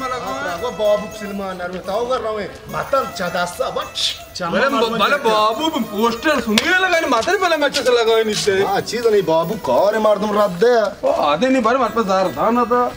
آ، بابو سلمان نروے، تاو گر روے، متل چہ دستا بچ۔ بلے، بلے بابو پوسٹر سنیل لگائیں، متل بلے مچ لگائیں نیتے۔ ہاں، چیز نہیں بابو، کار مردم رد دے۔ او آدے نہیں بلے مت زار دانا تھا۔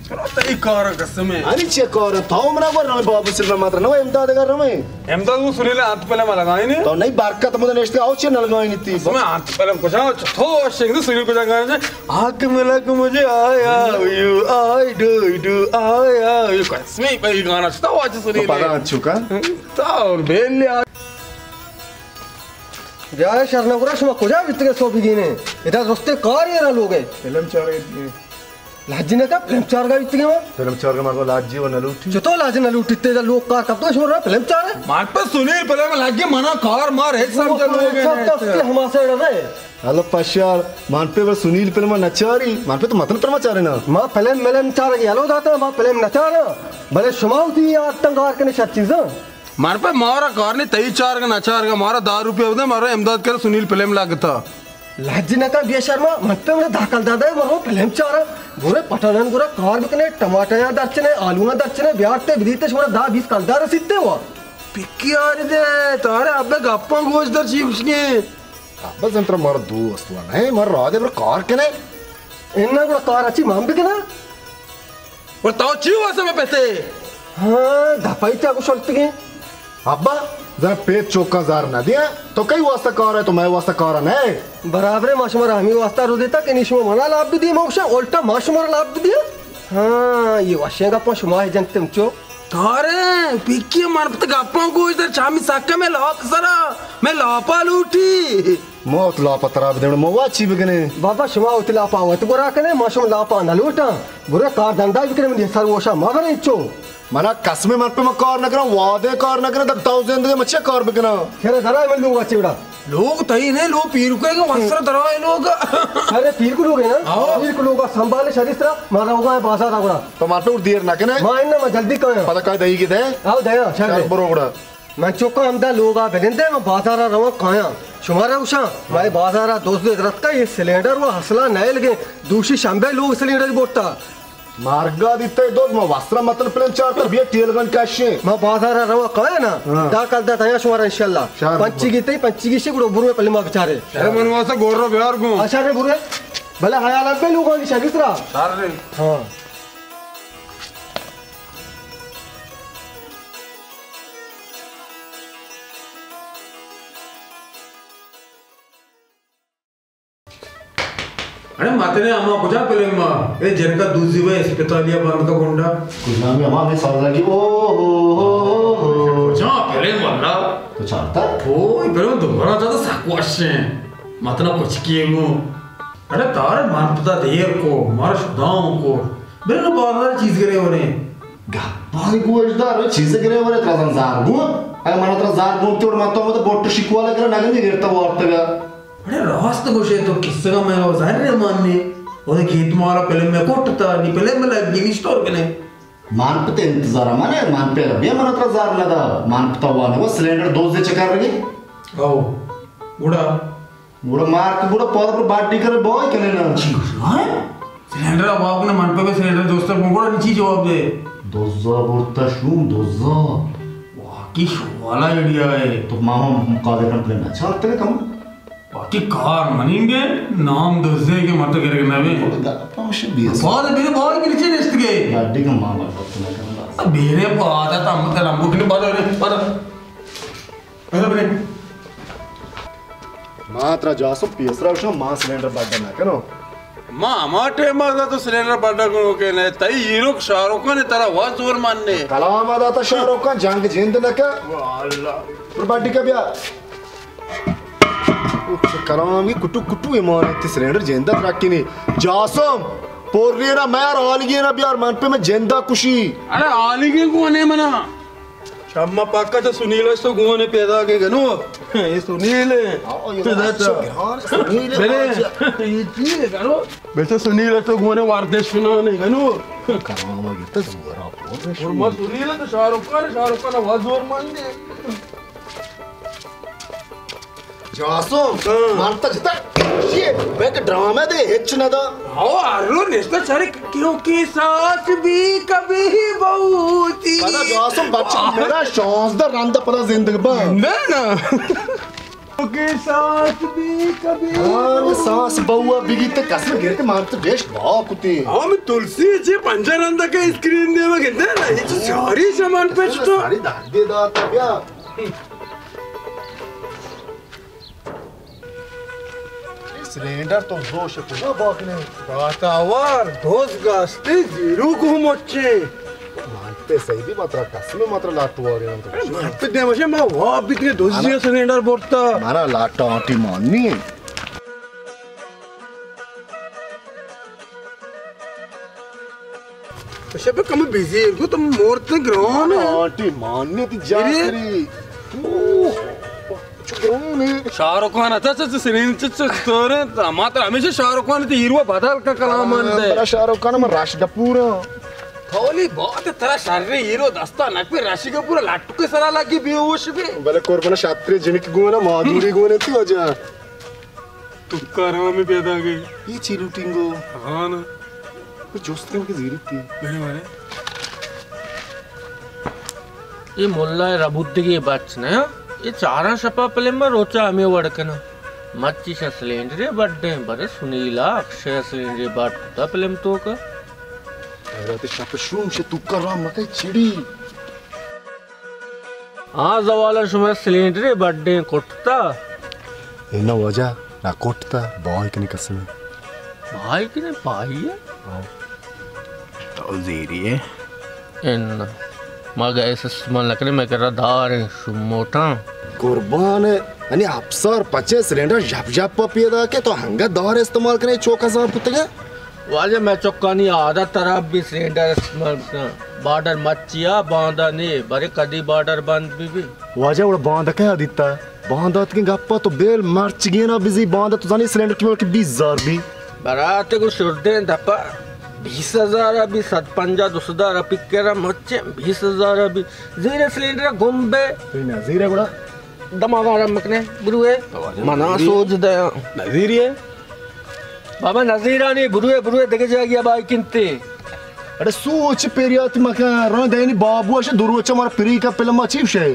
چلو، تئی کار قسم ہے۔ انی چے کار؟ تاو منا گر روے بابو سلمان متل، نو امداد گر روے۔ امداد وہ سنیل انت بلے ما لگائیں نے۔ تو نہیں برکت مدن اشتے آو چے نہ لگائیں نیتی۔ میں انت بلے کجا تو شنگ سنیل کجا گانا آنکھ میں لگ مجھے آیا یو، آئی ڈو ڈو، آیا یو۔ قسمی پہ گانا شتا واچ سنی تو پدا نے۔ چکا؟ تا اور بیل لیا۔ بیا شرنا گرا، شما کجا بیتگے سو بگینے؟ ادا رستے کار یہ را لوگ ہے۔ فلم چارے۔ لاجی نہ کا، فلم چارگا بیتگے ما۔ فلم چارگا مردم لاجی و نہ لوٹی۔ چتو لاجی نہ لوٹی، تے لوگ کار کب تو شما را فلم چارے؟ مار پر سنی فلم لاجی منا کار مار ہے سمجھ لوگ ہے۔ سب دستے ہما سے رہے۔ ہلو پشیار، من پہ بس سنیل فلم نہ چاری، من پہ تو متل فلم چارے نا۔ ما فلم ملم چارگ یلو داتا، ما فلم نہ چارا۔ بلے شما ہوتی یار تنگار کنے شر چیزاں۔ من پہ مارا کار نہیں، تئی چارگ نہ چارگ، مارا دہ روپیہ بدے، مارا امداد کر سنیل فلم لگتا۔ لج نہ کن بے شرما، من پہ منا دہ کلدار دے، مرو فلم چارا۔ برے پٹانان گرا کار بکنے، ٹماٹر درچنے، آلو درچنے، بیارتے بدیتے شمارا دہ بیس کلدار رسیتے وا۔ پکی آری دے، تارے ابے گپاں گوش در چی گوشگے؟ ابا زن ترا مارا دوست وا نہ، مارا راہ دے بر کار کنے۔ اناں گڑا کار اچی من بکناں؟ اور تو چی واسطہ میں پتے؟ ہاں، دپائی چا کو شلتگیں۔ ابا، زن پیت چوکاں زار نہ دیاں۔ تو کئی واسطہ کار ہے، تو میں واسطہ کار نہ ہے۔ برابر ہے، ما شما را ہمی واسطہ رو دیتا کہ نی شما منا لاپ بھی دی، ما گوشاں الٹا ما شما را لاپ بھی دیا۔ ہاں، یہ وشیں گپاں شما ہے جنتم چو۔ تارے، پکی من پت گپاں گوش در چامی سکہ میں لاپ سرا، میں لاپا لوٹی۔ ما وت لاپا ترا بدے، ما وا چی بگنے؟ بابا، شما وت لاپا وت گورا کنے، ما شما لاپا نہ لوٹاں۔ برے کار دندا بکنے، من سر وشا مبرے چو۔ منا قسم من پہ من کار نہ کنا، وعدے کار نہ کنا، تک تاو زندگی مچے کار بکنا۔ خیر درا من لوگ اچے بڑا۔ لوگ تئی نے، لو پیر کو کہ وسر درا ہے لوگ۔ ارے پیر کو لوگ ہے نا؟ ہاں۔ پیر کو لوگ سنبھالے شریف طرح، مارا ہوگا ہے بازار آ گڑا۔ تو من پہ اور دیر نہ کنے۔ ما انما جلدی کایا۔ پتہ کا دئی کی دے؟ آو دیا، شر شر دے۔ برو گڑا۔ من چکاں ہمدا لوگا بنندے، من بازارا رواں کایاں۔ شمارا گوشاں، مئے بازارا دزدے درتکا، یہ سلینڈر و اصلا نئیلگیں، دوشی شنبے لوگ سلینڈر برتا۔ مارگا دیتے دز، ما وسرا متل پلین چارتا، بیا ٹیل گن کشیں۔ ما بازارا رواں کایاں نا، ہاں۔ دا کل دا تیا شمارا انشاءاللہ۔ شر۔ پنچی گیتے، پنچی گیشی گڑو بروے پلما بچارے۔ شر۔ من واسا گورا بیار گوں۔ اچھا رے بروے۔ بھلا حیال ابے لوگانی شگی ترا۔ شر رے۔ ہاں۔ اڑے ماتنے ہما کجا فلم ما؟ اے جنکا دوزی وے اسپتالیا بند کا گنڈا۔ کجا میں ہما میں سر لگی، او، او، او، او۔ کجا فلم واللہ؟ تو چارتا؟ او، اے فلم دوبارہ چاہتا سک وشیں۔ ماتنا کچھ کیے گو۔ اڑے تارے من پتا دیر کو، مار شداؤں کو۔ بلے نو بازار چیز گرے ورے۔ گپانی گوش دار، چیز گرے ورے، ترا زن زار گون۔ اگه من ترا زار گون تیوڑ من تو مت بوٹ شکوالا کرا نگنی گرتا وارتگا۔ اڑے راست گوشے تو کسگا میں زر ماننے۔ او کیت مارا فلم میں کوٹتا، نی فلم میں لگی نشتور کنے۔ من پہ تئی انتظار ء من ء، من پہ بیا من ترا زار نہ دا، من پہ تو وانے وہ سلینڈر دوز دے چکر رگی۔ او، گڑا؟ گڑا مارک گڑا پاور پر باڈی کرے بوائے کنے نا۔ چی گوشنا ہے؟ سلینڈر ء واک نے من پہ بے سلینڈر دوست پر گڑا نیچی جواب دے۔ دوزا برتا شوم دوزا۔ واقعی شوالا آئیڈیا ہے۔ تو ماما قادر کمپلین اچھا لگتا ہے کم؟ باقی کار مننگے، نام دزے کہ مت گرگ نہ بے۔ خود گپ ہمشہ بیس۔ بعد میرے بال کے نیچے نشت گئے۔ گاڈی کا ماں بات نہ کرنا۔ اب میرے بعد ہے، تم تیرا مکن بعد ہے، بعد۔ بعد ہے۔ ما ترا جاسو پیسرا وشاں، ما سلینڈر بڈا نہ کنو۔ ما ہما ٹائم آ تو سلینڈر بڈا کنو کہ نہ، تئی ہیرو شاہ رخ خان ترا وا زور ماننے۔ کلام آ داتا شاہ رخ خان، جنگ جند نہ کا۔ واہ اللہ۔ پر بڈی کا بیا۔ کرامی کٹو کٹو ایمان تی سلینڈر جندا ترکینے۔ جاسم، پورینا میار، آلگینا بیار، من پہ میں جندا کشی۔ ارے آلگی کو نے منا۔ شما پاکا چا سنیل است گونے پیدا کے گنو۔ یہ سنیل ہے۔ آؤ، یہ پیدا اچھا چا۔ گران سنیل ہے۔ بلے، آج۔ یہ چی ہے گنو؟ بیٹا سنیل است گونے واردش نہ نے گنو۔ کراما یہ تو زورا پور۔ اور ما سنیل تو شاہ رخ خان، شاہ رخ خان آواز زور مان دے۔ جاسم، ہاں۔ من تو جتا، یہ بیک ڈرامہ دے ہچ نہ دا۔ ہاں، ہر رو نشتا چارے کیونکہ ساس بھی کبھی بہو تھی۔ پدا جاسم بچہ میرا شانزدہ رند پدا زندگ با۔ نہ، نہ۔ کیونکہ ساس بھی کبھی ہاں، ساس بہو بگی تے قسم گرتے مان تو ڈیش با کتے۔ ہاں، میں تلسی جی پنجا رند کا اسکرین دے میں گندے نا، یہ تو ساری سامان پہ تو۔ ساری دار دے دا تا بیا۔ سلینڈر تو زوش کجا باکنے؟ باتاوار دوز گاستے زیرو کو مچے۔ مانتے صحیح بھی ماترا قسم ماترا لاتو آ گیا۔ مانتے دیمشے ما واب بیتنے دوزی سلینڈر برتا۔ مارا لاٹا آنٹی ماننی ہے۔ شپ کم بزیر کو تم مورت گران۔ آنٹی ماننی تی جاسری۔ اوہ، چو گران ہے۔ شاہ رخ خان اتا چ سرین چ چ تورے۔ ما تو ہمیشہ شاہ رخ خان تی ہیرو بدل کا کلام من دے۔ برا شاہ رخ خان، من راش گپورا۔ تھولی بہت ترا شر ہیرو دستا نک پہ راش گپورا لٹو کے سرا لگی بے ہوش بے۔ بلے قربان شاتری جنک گونا مادوری گونے تی وجہ۔ تکا رام پیدا گئے۔ یہ چی لوٹنگو؟ ہاں نا۔ وہ جوست کن کے زیرت تھی۔ میرے مارے۔ یہ ملا ربودگی بچ نا۔ یہ چاراں شپا پلم روچا ہمیں وڑ کنا۔ مچی شا سلینڈرے بڈے برے سنیلا اکشے سلینڈرے بڈ کتا پلم تو کا۔ حیرت شپ شوم شے تکا رام مکے چڑی۔ آ زوالا شما سلینڈرے بڈیں کٹتا۔ اے نہ واجہ، نہ کٹتا، بھائی کنے قسم۔ بھائی کنے پائی ہے؟ ہاں۔ تو زیری ہے۔ ان ما گیس استعمال نہ کریں، میں کرا دار ہیں، شموٹاں۔ قربان ہے، یعنی افسر پچے سلینڈر جپ جپ پیدا کہ تو ہنگا دار استعمال کریں، چوکا زان پتگا۔ واجہ مئے چکانی عادت ترا بی سلینڈر استعمال بکن۔ بارڈر مچیا باندا نے، برے کدی بارڈر بند بی بی۔ واجہ وڑا باندا کیا دیتا؟ باندا اتکیں گپا تو بیل مرچگینا بزی باندا تو زانی سلینڈر قیمت کہ بیس ہزار بی۔ برات گو شردیں دپا بیس ہزار بی، صد پنجاہ دو سد ہزار پکرا مچے بیس ہزار بی۔ زیر سلینڈر گم بے۔ زیر گڑا۔ دماغ آرام مکنے، بروے۔ منا سوج دیا۔ نزیری ہے؟ بابا نزیرانی بروے، بروے دگہ جاگی ابائی کنتے۔ اڑے سوچ پیریات مکن، ران دینی بابو اش دروچ مار پری کا پلما چیف شے۔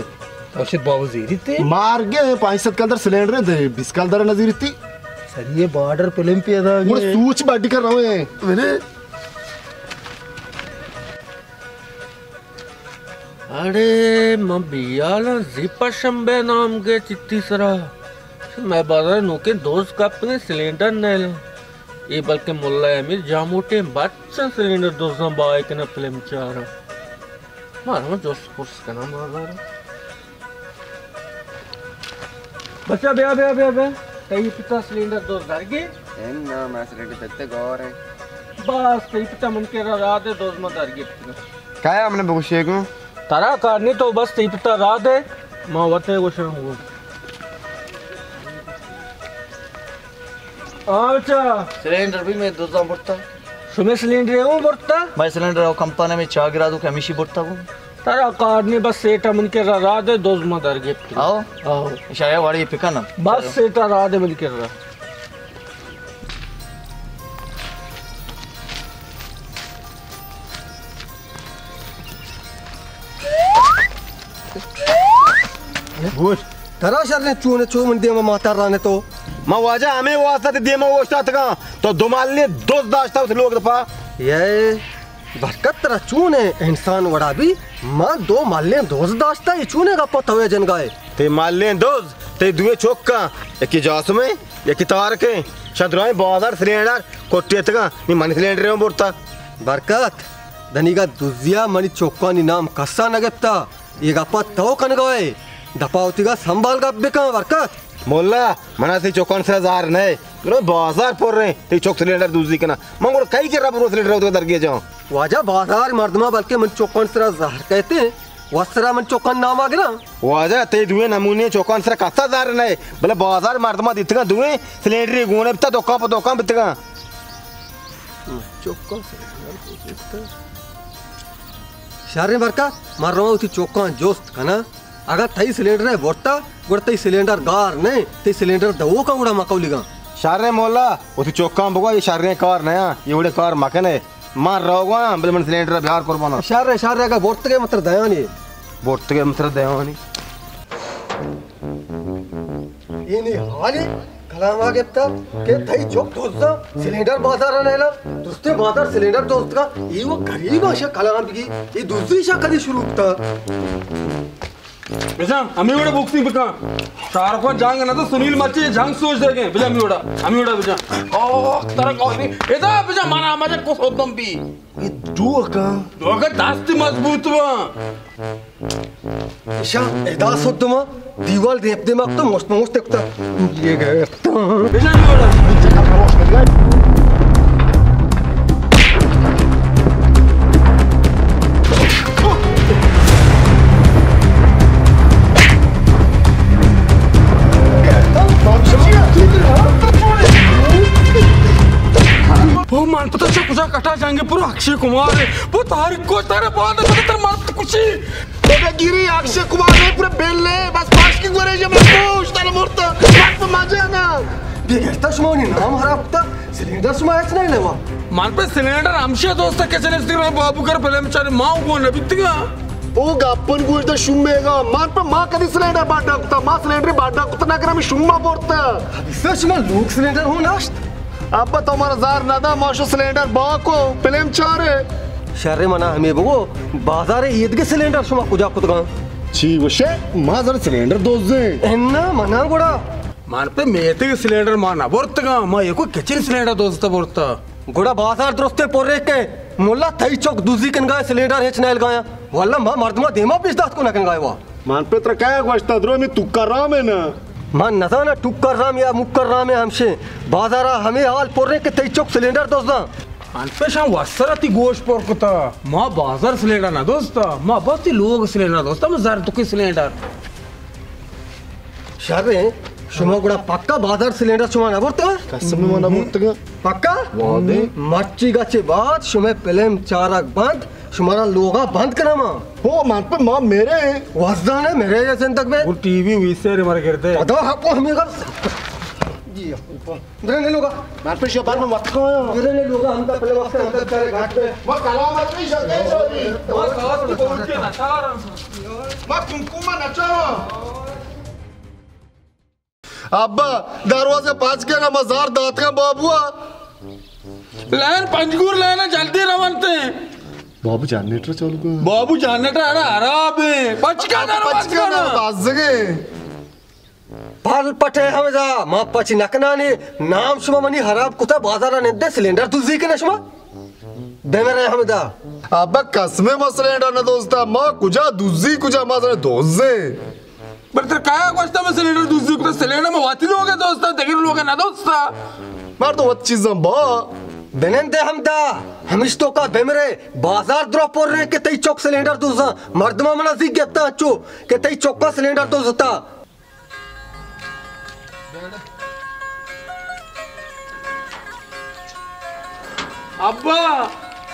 ارشد بابو زیری تے؟ مار گئے، پانچ سد کلدر سلینڈر دے، بیس کلدر نزیری تی۔ سر یہ بارڈر پلم پیدا گئے۔ سوچ باڈی کر رہے ہیں۔ اڑے من بیالاں زی پشمبے نام گے چتی سرا۔ مئے بازار نوکیں دوز کپگیں سلینڈر نیلاں۔ اے بلکہ ملا امیر جاموٹیں بچاں سلینڈر دوزاں بائے کناں پلم چاراں۔ مارا جست پرس کناں بازار۔ بچہ بیا، بیا، بیا، بیا۔ تئی پتا سلینڈر دوز درگے؟ انا، ما سلینڈر پتے گور ہے۔ بس، تئی پتا من کے را دے دوز ما درگے۔ کایا ہم نے بگوشے گوں؟ ترا کار نہیں تو بس تئی پتا را دے، ما وتے گوشاں گوں۔ آ بچا۔ سلینڈر بھی میں دوزاں برتا۔ شمے سلینڈر اوں برتا؟ میں سلینڈر او کمپانے میں چاگرا دو کہ ہمیشی برتا گوں۔ ترا کار نہیں بس سیٹا من کے را، را دے دوز ما در گپت۔ آؤ۔ آؤ۔ شایا واڑی پکانا۔ بس سیٹا را دے من کے را۔ گوش۔ ترا شر نے چون چو من دیما ماتر رانے تو۔ ما واجہ ہمیں واسطہ تے دیما اوشتاتگاں۔ تو دو مالیں دوز داشتا اس لوگ دپا۔ یہ برکت ترا چون ہے انسان وڑا بھی۔ ما دو مالیں دوز داشتا، یہ چون ہے گپا توے جنگائے۔ تے مالیں دوز، تے دوے چوکا، یکی جاسم ہے، یکی تارک ہے۔ شان درائیں بازار سلینڈر کٹی اتگاں، نی منی سلینڈر ہوں برتا۔ برکت، دنیگا دزیا منی چوکانی نام کسا نہ گپتا۔ یہ گپا تو کنگا ہے۔ دپا ہوتیگا سنبھال گپ بکن برکت۔ مولا، منا تی چوکان سرا زہر نئے۔ درو بازار پر رہے، تی چوک سلینڈر دوزی کنا۔ من گوڑ کئی کرا برو سلینڈر ہوتگا درگے جاؤں۔ واجہ بازار مردمہ بلکہ من چوکان سرا زہر کہتے ہیں۔ وسرا من چوکان نام آگرا۔ واجہ تی دوئے نمونے چوکان سرا کسا زہر نئے۔ بلے بازار مردمہ دیتگا دوئے سلینڈری گونے بتا دکان پہ دکان بتگا۔ چوکان سرا زہر کہتے ہیں۔ شریں برکت، من رواں وتی چوکاں جست کناں، اگاں تئی سلینڈر ءَ برتا، گڑا تئی سلینڈر گار نہ، تئی سلینڈر دوکاں گڑا مکولیگاں۔ شر مولا، وتی چوکاں بگو، اے شریں کار نہ، اے وڑیں کار مکنے۔ ما روگاں، بلے من سلینڈر بیار قربانا۔ شر، شر، اگاں برتگے متر دیانی۔ برتگے متر دیانی۔ اے نی حالی کلاما گپتا کہ تئی چک دزا سلینڈر بازار نیلا۔ درستے بازار سلینڈر دزتگا۔ اے و غریب آشا کلام بگی۔ اے دزی شا کدی شروع کتا؟ بجا، ہمے وڑا بوکسنگ بکن۔ شاہ رخ خان جنگ نہ تو سنیل مرچی جنگ سوچ دے گے۔ بجا ہمے وڑا، ہمے وڑا بجا۔ آہ، ترا کوئی ادا بجا منا مجا کو سودم بی۔ اے ڈوکا۔ ڈوکا دست مضبوط وا۔ ایشاں ادا سدما دیوال دیپ دیما کتا، مشت مشت کتا۔ یہ گرفتا۔ بجا جوڑا۔ او من پتا چا کجا کٹا جنگ پر اکشے کمار ہے۔ وہ تاریخ کو تارے بعد پتا تر مرد کچی۔ تو بیا گیری اکشے کمار نے پورے بیل نے، بس پاش کی گورے جے میں پوش تارے مرتا۔ بس مجا نا۔ بے گشتا شما نی نام خراب کتا، سلینڈر شما ہچ نہیں لیوا۔ من پہ سلینڈر ہمشے دوست کچن استی رو بابو کر فلم چارے ماں کو نبیتگا۔ او گپن گوش دا شومیگا، من پہ ما کدی سلینڈر باڈا کتا، ما سلینڈر باڈا کتا نہ کرا، میں شوما برتا۔ ابھی سچ میں لوگ سلینڈر ہو ناشت۔ ابا تو مارا زار ندا، ما شو سلینڈر با کو، فلم چارے۔ شر منا ہمے بگو، بازار ایدگہ سلینڈر شما کجا کتگاں؟ چی گوشے؟ ما زر سلینڈر دوزے۔ انا منا گڑا۔ من پہ میتگ سلینڈر ما نہ برتگاں، ما یکو کچن سلینڈر دوزتا برتا۔ گڑا بازار درستیں پرے کے، ملا تئی چک دوزی کنگا سلینڈر ہچ نہ الگایا۔ واللہ ما مردما دیما پیش دات کو نہ کنگا وا۔ من پہ ترا کیا گوشتا، درو ہمے توکا رام ہے نا؟ من نزانا توکا رام یا مکر رام ہے ہمشے۔ بازارا ہمے حال پرے کہ تئی چک سلینڈر دوزاں۔ من پہ شان وسرا تی گوش پر کتا۔ ما بازار سلینڈر نہ دوزتا، ما بس تی لوگ سلینڈر دوزتا، ما زر تو کے سلینڈر۔ شر ایں، شما گڑا پکا بازار سلینڈر شما نہ برتگ؟ قسم ما نہ برتگ۔ پکا؟ وعدے۔ مرچی گچے بعد شما فلم چارگ بند، شمارا لوگا بند کناں ما۔ ہو، من پہ ما میرے۔ وزدانے میرے یا زندگ بے۔ وہ ٹی وی وی سی آر مر گردے۔ ادا حق ہمیں گل۔ جی، برے نے لوگا۔ من پہ شبر میں مت کو۔ برے نے لوگا، ہم تا فلم وقت ہم تا چارے گھاٹ پہ۔ ما کلام اتنی شکے چوری۔ ما ساز کو بہت کے نچار۔ ما کمکم نچاواں۔ ابا، دروازہ پچ کن، ما زار داتگاں بابو ءَ۔ لائن پنجگور لائن ءَ جلدی رونت۔ بابو جنریٹر چالو کن۔ بابو جنریٹر ارا خراب ہے۔ پچ کن دروازہ پچ کن۔ بازگے۔ پل پٹے ہمدا، ما پچ نکنانی، نام شما منی خراب کتا، بازارا نندے سلینڈر دزی کنے شما۔ بمرے ہمدا۔ ابا قسم ما سلینڈر نہ دوزتا، ما کجا دزی کجا ما سلینڈر دوزے۔ بلے ترا کایا گوشتا ما سلینڈر دزی کتا؟ سلینڈر ما واتی لوگے دوزتا، دگرے لوگے نہ دوزتا۔ مار تو وت چیزاں با۔ بنندے ہمدا، ہمیش توکا بمرے، بازار درو پر رہے کہ تئی چک سلینڈر دوزاں، مردماں منا زی گپتا چو کہ تئی چکا سلینڈر دوزتا۔ ابا،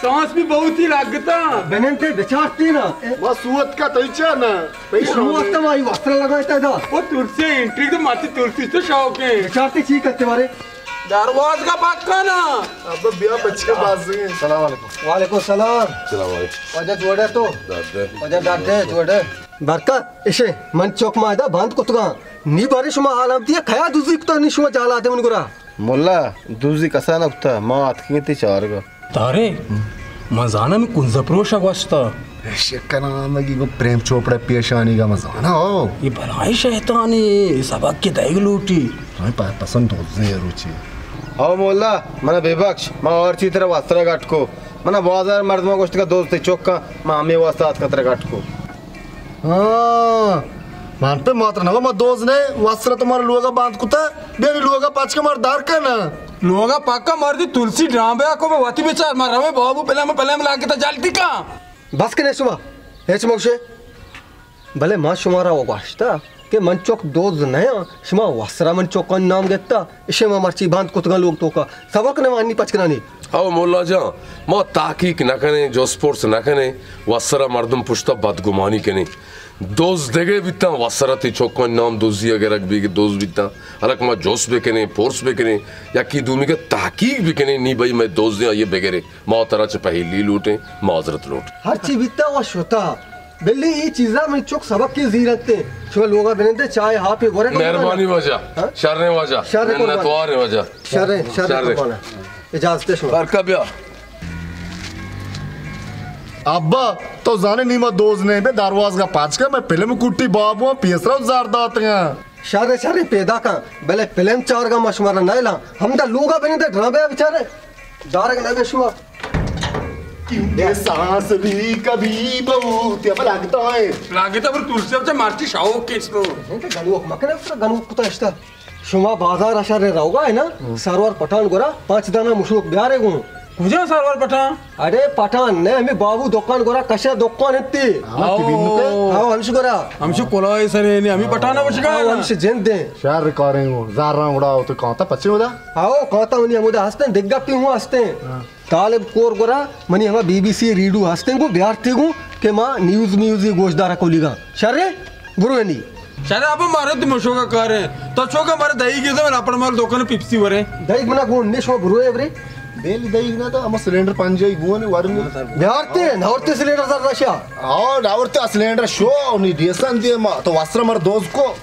سانس بھی بہت ہی لگتا۔ بننتے بچارتے نا۔ ما سوت کا تئی چا نا۔ تئی شروع وقت ما ای واسطہ لگا تا دا۔ وہ تلسی انٹری تو ماتی تلسی تو شوق ہے۔ بچارتے چی کرتے بارے؟ دروازہ کا پکا نا۔ ابا بیا بچے بازیں۔ السلام علیکم۔ وعلیکم السلام۔ السلام علیکم۔ واجہ جوڑے تو؟ دادے۔ واجہ دادے جوڑے۔ برکت، اشے، من چوک ما ادا بند کتگاں۔ نی بارے شما حال ہم دیا، کیا دوزی کتا نی شما جالا دے من گرا؟ ملا، دوزی کسا نہ کتا، ما آتکیں تی چارگا۔ تارے، من زانا میں کنزا پروشا گوشتا۔ شکنا مگی گو پریم چوپڑا پیشانی گا من زانا ہو۔ یہ بلائی شیطانی سبق کے دائگ لوٹی۔ ہمیں پا-، پسند دوزی روچی۔ او مولا، منا بے بخش، ما اور چی ترا واسطہ گٹ کو۔ منا بازار مردماں گوشت کا دوست چوکا، ما ہمیں واسطہ آتکا ترا گٹ کو۔ ہاں، من پہ ماتر نہ، ما دوز نے، وسرا تو مار لوگا باند کتا، بیا نی لوگا پچ کے مار دار کنا۔ لوگا پکا مردی تلسی ڈرام بیا کو، وتی بچار، مار روے بابو پلم پلم لاگتا جلدی کا۔ بس کنے شما، ہیچ موشے۔ بلے ما شمارا و گوشتا کہ من چک دوز نیاں، شما وسرا من چکانی نام گپتا، اشے ما مرچی باند کتگاں لوگ توکا۔ صبر کنے ما انی پچ کنانی۔ او مولا جان، ما تحقیق نہ کنیں، جست پرس نہ کنیں، وسرا مردم پشتا بدگمانی کنیں۔ دزد دگہ بیتاں، وسرا تئی چکانی نام دزی ءَ گرگ بیگ دزد بیتاں۔ ہلک ما جست بکنیں، پرس بکنیں، یکی دومی ءَ تحقیق بکنیں، نی بھئی مئے دزدیں آئی ءَ بگریں۔ ما ترا چہ پہلی لوٹیں، معذرت لوٹ۔ ہرچی بیتا و شتا۔ بلی اے چیزا منی چک سبق کے زیرتے۔ شما لوگا بنندے چائے ہاپے گورے۔ مہربانی واجہ۔ ہاں؟ شریں واجہ۔ شریں قربان۔ منتواریں واجہ۔ شریں، شریں شریں۔ قربان۔ اجازت شما۔ برکا بیا۔ ابا، تو زانے نی ما دزد نہ ایں، بے دروازگا پچ کن، مئے پلم کٹی بابو پیسرا زر داتگاں۔ شریں، شریں، پیداکاں، بلے پلم چارگا ما شمارا نہ الاں۔ ہمدا لوگا بنندے ڈرامے بچارے۔ دارگ نہ بے شما۔ کیونکہ سانس بھی کبھی بہت، اب لگتا ہے۔ لگتا پر تلسی اب مرچی شوق کس تو۔ گنوک مکنے، گنوک کتا اشتا۔ شما بازار ءَ شر روگا ہے نا؟ سرور پٹھان گورا پانچ دانا مشوک بیارے گوں۔ کجا سرور پٹھان؟ اڑے پٹھان نہ، ہمیں بابو دکان گورا کشا دکان انتی۔ ہاں، تی بینو کے؟ ہاں، ہمش گورا۔ ہمش کلاہ سرے نے، ہمیں پٹھان وشگا ہے نا؟ ہمش جند ہیں۔ شر کاریں گوں، زاراں اڑا تو کانتا پچے ہودا؟ ہاں، کانتا انہی ہمودا ہستن، دگا پی ہوں ہستن۔ ہاں۔ طالب کور گورا منی ہما بی بی سی ریڈو ہستیں گوں بیارتے گوں کہ ما نیوز میوزی گوشدارا کولیگا۔ شرے؟ برو ہنی۔ شرے ابا مارا تو مشوکا کارے۔ تو چوکا مارا دائی گیزا من اپنا مال دکان پیپسی ورے۔ دائی منا گون نے شو برو ہے برے۔ بیل دائی نا تو ہما سلینڈر پنجائی گون ورم۔ بیارتے، نورتے سلینڈر سر رشا۔ آو، نورتے سلینڈر شو، نی دیسان دے ما، تو وسرا مر دوز کو۔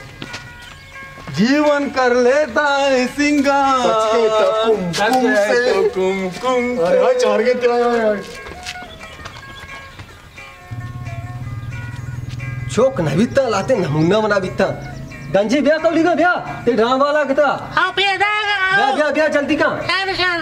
جیون کر لیتا ہے سنگار۔ سچ کہتا کم کم سے۔ تو کم کم ارے سے۔ ہاں، چار گئے تیرا یار۔ چوک نہ بیتا، لاتے نمونہ منا بیتا۔ گنجی بیا کولیگا بیا، تے ڈرام والا کتا۔ ہاں، پیدا۔ بیا، بیا، بیا، جلدی کا۔ شان، شان۔